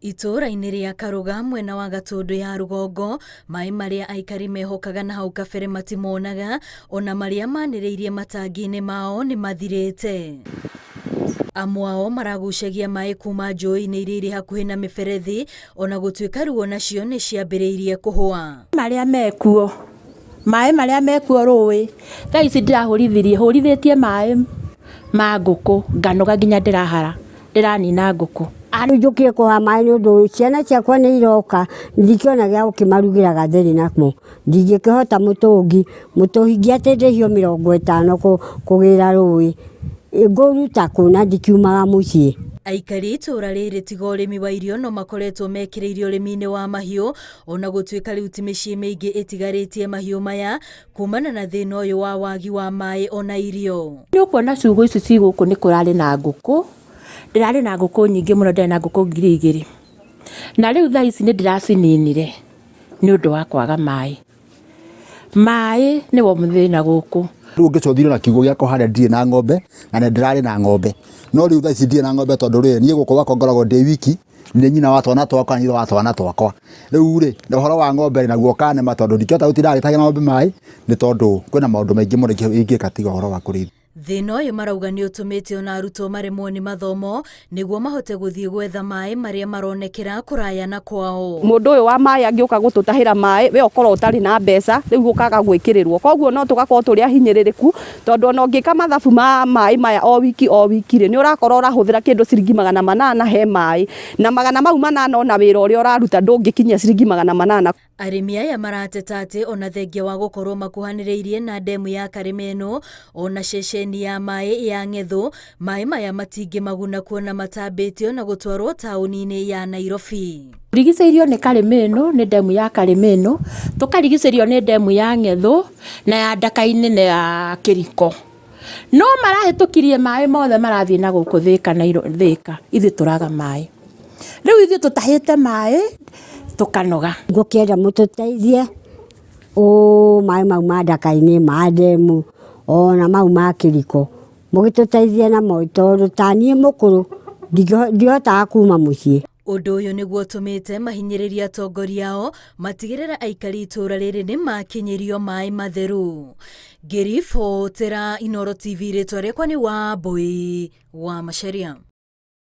Itũũra-inĩ rĩa Karũga mwena wa Gatũndũ ya rũgongo, maĩ marĩa aikari mehokaga na hau kabere matimonaga, ona marĩa manĩrĩirie matangi-inĩ mao nĩ mathirĩte. Amwe ao maragucagia maĩ kuma njũĩ-inĩ iria irĩ hakuhĩ na mĩberethi, ona gũtuĩka rĩu onacio nĩ ciambĩrĩirie kũhũa. Marĩa mekuo, maĩ marĩa mekuo rũĩ, thaa ici ndĩrahũrithirie, hũrithĩtie maĩ ma ngũkũ, nganoga nginya ndĩrahara, ndĩranina ngũkũ. Rĩu njũkire kũhaha maĩ nĩ ũndũ ciana ciakwa nĩ iroka, ndikĩona gĩa gũkĩmarugĩra gatheri namo, ndingĩkĩhota mũtũngi, mũtũngi atĩ ndĩhio 50 kũgĩra rũĩ, ngũruta kũ na ndikiumaga mũciĩ. Aikari a itũũra rĩrĩ tiga ũrĩmi wa irio no makoretwo mekĩrĩire ũrĩmi-inĩ wa mahiũ, ona gũtuĩka rĩu ti mĩciĩ mĩingĩ ĩtigarĩtie mahiũ maya kumana na thĩna ũyũ wa wagi wa maĩ ona irio. Nĩ ũkuona ciugũ ici ci gũkũ nĩ kũrarĩ na ngũkũ, ndĩrarĩ na ngũkũ nyingĩ mũno, ndĩrarĩ na ngũkũ 2000. Na rĩu thaa ici nĩ ndĩracininire nĩ ũndũ wa kwaga maĩ. Maĩ nĩmo thĩna gũkũ. Rĩu ũngĩcothire na kiugo gĩakwa harĩa ndirĩ na ng'ombe na nĩ ndĩrarĩ na ng'ombe, no rĩu thaa ici ndirĩ na ng'ombe tondũ rĩrĩ, niĩ gũkũ gwakwa ngoragwo ndĩ wiki, nĩ nyina wa twana twakwa na ithe wa twana twakwa. Rĩu rĩ, ũhoro wa ng'ombe rĩ, naguo ũkanema tondũ ndingĩhota gũtinda ngĩtahĩra ng'ombe maĩ, nĩ tondũ kwĩna maũndũ maingĩ mũno ingĩka tiga ũhoro wa kũrĩithia. Thĩna ũyũ marauga nĩ ũtũmĩte ona arutwo maremwo nĩ mathomo nĩguo mahote gũthiĩ gwetha maĩ marĩa maronekera kũraya na kwao. Mũndũ ũyũ wa maĩ angĩũka gũtũtahĩra maĩ, we ũkorwo ũtarĩ na mbeca, rĩu ũkaga gwĩkĩrĩrwo. Koguo no tũgakorwo tũrĩ ahinyĩrĩrĩku, tondũ ona ũngĩka mathabu ma maĩ maya o wiki o wiki rĩ, nĩ ũrakorwo ũrahũthĩra kĩndũ ciringi 800 he maĩ, na magana mau manana ona wĩra ũrĩa ũraruta ndũngĩkinyia ciringi 800. Arĩmi aya marateta atĩ ona thengia wa gũkorwo makuhanĩrĩirie na ndemu ya Karĩmĩnũ ona ceceni ya maĩ ya Ng'ethũ, maĩ maya matingĩmaguna kuona matambĩtio na gũtwarwo taũni-inĩ ya Nairobi. Tũrigicĩirio nĩ Karĩmĩnũ, nĩ ndemu ya Karĩmĩnũ, tũkarigicĩrio nĩ ndemu ya Ng'ethũ na ya Ndaka-inĩ na ya Kĩriko. No marahĩtũkirie maĩ mothe marathiĩ na gũkũ Thĩka, Thĩka, ithuĩ tũraga maĩ. Rĩu ithuĩ tũtahĩte maĩ tũkanoga. Ngũkĩenda mũtũteithie ũũ maĩ mau ma ndaka-inĩ, ma ndemu ona mau ma kĩriko, mũgĩtũteithie namo tondũ ta niĩ mũkũrũ ndihotaga kuma mũciĩ. Ũndũ ũyũ nĩguo ũtũmĩte mahinyĩrĩrie atongoria ao matigĩrĩre aikari itũũra rĩrĩ nĩ makinyĩrio maĩ matheru. Ngĩribotera Inooro TV rĩtwa rĩakwa nĩ Wambũi wa Macharia.